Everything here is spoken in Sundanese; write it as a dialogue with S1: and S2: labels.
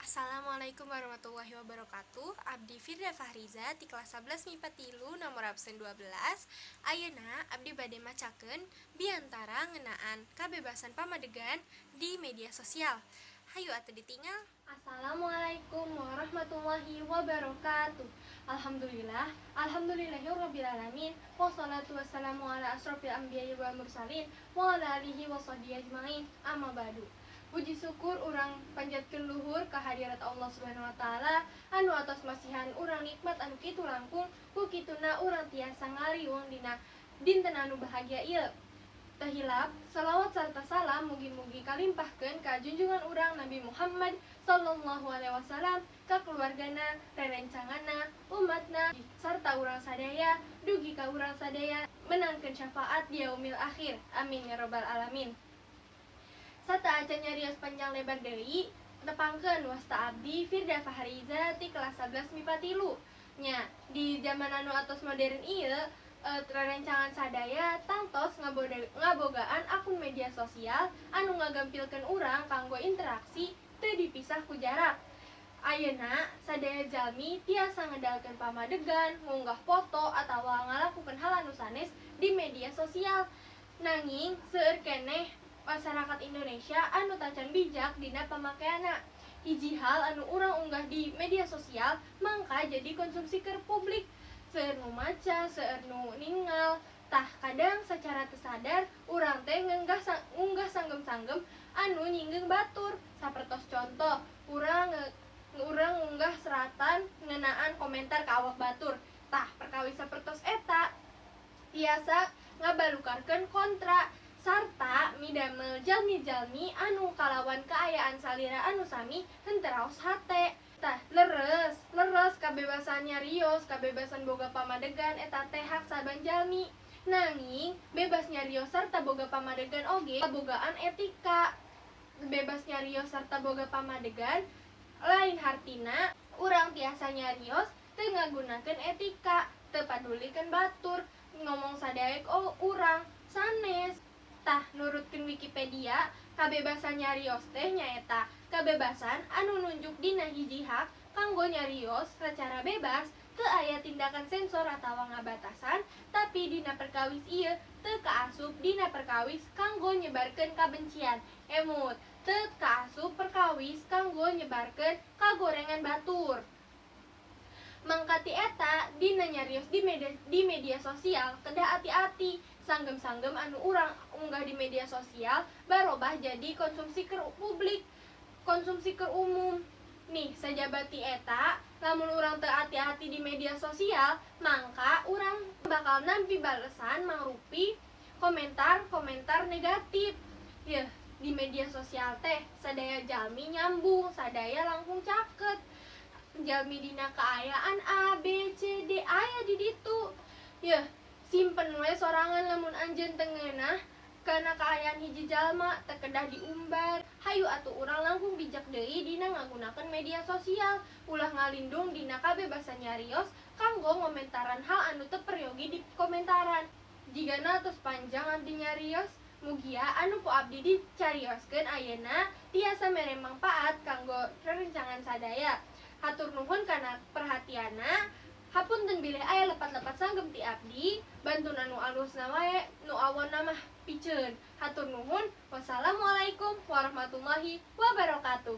S1: Assalamualaikum warahmatullahi wabarakatuh. Abdi Firda Fahriza ti kelas 11 MIPA 3 nomor absen 12. Ayeuna abdi bade macakeun biantara ngeunaan kabebasan pamadegan di media sosial. Hayu atuh ditingal.
S2: Assalamualaikum warahmatullahi wabarakatuh. Alhamdulillah, alhamdulillahirabbil alamin. Wassalatu wassalamu ala asrofil anbiya'i wal mursalin wa ala alihi wasahbihi ajmain. Amma ba'du. Puji syukur urang panjatkeun luhur ka hadirat Allah Subhanahu wa taala anu atos masihan urang nikmat anu kitu langkung, ku kituna urang tiasa ngariung dina dinten anu bahagia ieu. Teu hilap, salawat sarta salam mugi-mugi kalimpahkeun ka junjungan urang Nabi Muhammad sallallahu alaihi wasallam, ka keluargana, rerencanganna, umatna, sarta urang sadaya dugi ka urang sadaya menangkeun syafaat di yaumil akhir. Amin ya rabbal alamin. Sateuacan nyarios panjang lebar deui, tepangkeun wasta abdi Firda Fahriza ti kelas 11 MIPA 3. Nya, di zaman anu atos modern ieu, rerencangan sadaya tangtos ngabogaan akun media sosial anu ngagampilkeun urang kanggo interaksi teu dipisah ku jarak. Ayeuna sadaya jalmi tiasa ngedalkeun pamadegan, ngunggah foto atawa ngalakukeun hal anu sanes di media sosial. Nanging seueur keneh masyarakat Indonesia anu tacan bijak dina pamakeanna. Hiji hal anu urang unggah di media sosial mangka jadi konsumsi keur publik. Seueur nu maca, seueur nu ningal. Tah, kadang secara teu sadar urang teh ngunggah sanggem-sanggem anu nyinggung batur. Sapertos contoh, urang ngunggah seratan ngeunaan komentar ka awak batur. Tah, perkawis sapertos eta tiasa ngabalukarkeun kontra sarta midamel jalmi-jalmi anu kalawan kaayaan salira anu sami henteu raos hate. Tah, leres, leres kabebasan nyarios, kabebasan boga pamadegan eta teh hak saban jalmi. Nanging bebas nyarios sarta boga pamadegan oge kabogaan etika. Bebas nyarios sarta boga pamadegan lain hartina urang tiasa nyarios teu ngagunakeun etika, teu padulikeun batur, ngomong sadaek oh urang sanes. Tah, nurutkeun Wikipedia, kabebasan nyarios teh nyaeta kabebasan anu nunjuk dina hiji hak kanggo nyarios secara bebas, teu aya tindakan sensor atawa ngabatasan, tapi dina perkawis ieu teu kaasup dina perkawis kanggo nyebarkeun kabencian. Emut, teu kaasup perkawis kanggo nyebarkeun kagorengan batur. Mangka ti eta dina nyarios di media sosial kedah ati-ati. Sanggem-sanggem anu urang unggah di media sosial barobah jadi konsumsi keur publik, konsumsi keur umum. Nih, sajaba ti eta, lamun urang teu ati-ati di media sosial, mangka urang bakal nampi balesan mangrupi komentar-komentar negatif. Yeuh, di media sosial teh sadaya jalmi nyambung, sadaya langkung caket. Jalmi dina kaayaan A, B, C, D aya di ditu. Yeuh, simpen we sorangan lamun anjeun teu ngeunah kana kaayaan hiji jalma, teu kedah diumbar. Hayu atuh urang langkung bijak deui dina ngagunakeun media sosial. Ulah ngalindung dina kabebasan nyarios kanggo ngomentaran hal anu teu peryogi di komentaran. Jigana tos panjang abdi nyarios, mugia anu ku abdi dicarioskeun ayeuna tiasa mere mangpaat kanggo rerencangan sadaya. Hatur nuhun kana perhatianna. Hapunten bilih aya lepat-lepat sanggem ti abdi, bantuna nu alusna wae, nu awonna mah piceun. Hatur nuhun. Wassalamualaikum warahmatullahi wabarakatuh.